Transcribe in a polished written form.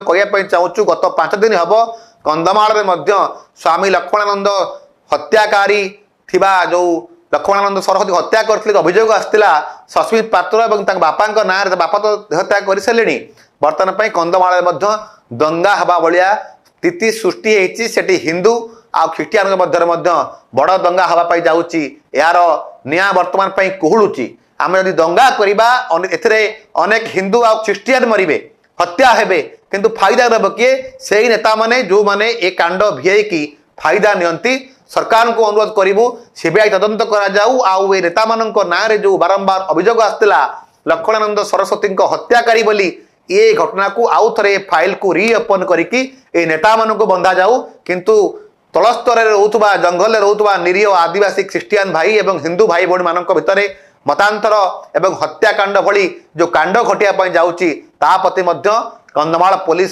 କହିବା ପାଇଁ ଚାହୁଁଛୁ, ଗତ 5 ଦିନ ହେବ କନ୍ଧମାଳରେ ମଧ୍ୟ ସ୍ୱାମୀ ଲକ୍ଷ୍ମଣାନନ୍ଦ ହତ୍ୟାକାରୀ ଥିବା, ଯେଉଁ ଲକ୍ଷ୍ମଣାନନ୍ଦ ସରସ୍ୱତୀ ହତ୍ୟା କରିଥିଲେ ଅଭିଯୋଗ ଆସିଥିଲା ସସ୍ମିତ ପାତ୍ର ଏବଂ ତାଙ୍କ ବାପାଙ୍କ ନାଁରେ, ବାପା ତ ଦେହତ୍ୟାଗ କରିସାରିଲେଣି। ବର୍ତ୍ତମାନ ପାଇଁ କନ୍ଧମାଳରେ ମଧ୍ୟ ଦଙ୍ଗା ହେବା ଭଳିଆ ସ୍ଥିତି ସୃଷ୍ଟି ହେଇଛି। ସେଠି ହିନ୍ଦୁ ଆଉ ଖ୍ରୀଷ୍ଟିଆନଙ୍କ ମଧ୍ୟରେ ମଧ୍ୟ ବଡ଼ ଦଙ୍ଗା ହେବା ପାଇଁ ଯାଉଛି। ଏହାର ନିଆଁ ବର୍ତ୍ତମାନ ପାଇଁ କୁହୁଳୁଛି। ଆମେ ଯଦି ଦଙ୍ଗା କରିବା, ଏଥିରେ ଅନେକ ହିନ୍ଦୁ ଆଉ ଖ୍ରୀଷ୍ଟିଆନ ମରିବେ, ହତ୍ୟା ହେବେ, କିନ୍ତୁ ଫାଇଦା ନେବ କିଏ? ସେଇ ନେତାମାନେ ଯେଉଁମାନେ ଏ କାଣ୍ଡ ଭିଆଇକି ଫାଇଦା ନିଅନ୍ତି। ସରକାରଙ୍କୁ ଅନୁରୋଧ କରିବୁ, ସିବିଆଇ ତଦନ୍ତ କରାଯାଉ ଆଉ ଏ ନେତାମାନଙ୍କ ନାଁରେ ଯେଉଁ ବାରମ୍ବାର ଅଭିଯୋଗ ଆସିଥିଲା ଲକ୍ଷ୍ମଣାନନ୍ଦ ସରସ୍ୱତୀଙ୍କ ହତ୍ୟାକାରୀ ବୋଲି, ଏ ଘଟଣାକୁ ଆଉ ଥରେ ଏ ଫାଇଲକୁ ରିଓପନ୍ କରିକି ଏ ନେତାମାନଙ୍କୁ ବନ୍ଧାଯାଉ। କିନ୍ତୁ ତଳ ସ୍ତରରେ ରହୁଥିବା, ଜଙ୍ଗଲରେ ରହୁଥିବା ନିରୀହ ଆଦିବାସୀ ଖ୍ରୀଷ୍ଟିଆନ ଭାଇ ଏବଂ ହିନ୍ଦୁ ଭାଇ ଭଉଣୀମାନଙ୍କ ଭିତରେ ମତାନ୍ତର ଏବଂ ହତ୍ୟାକାଣ୍ଡ ଭଳି ଯେଉଁ କାଣ୍ଡ ଘଟିବା ପାଇଁ ଯାଉଛି, ତା ପ୍ରତି ମଧ୍ୟ କନ୍ଧମାଳ ପୋଲିସ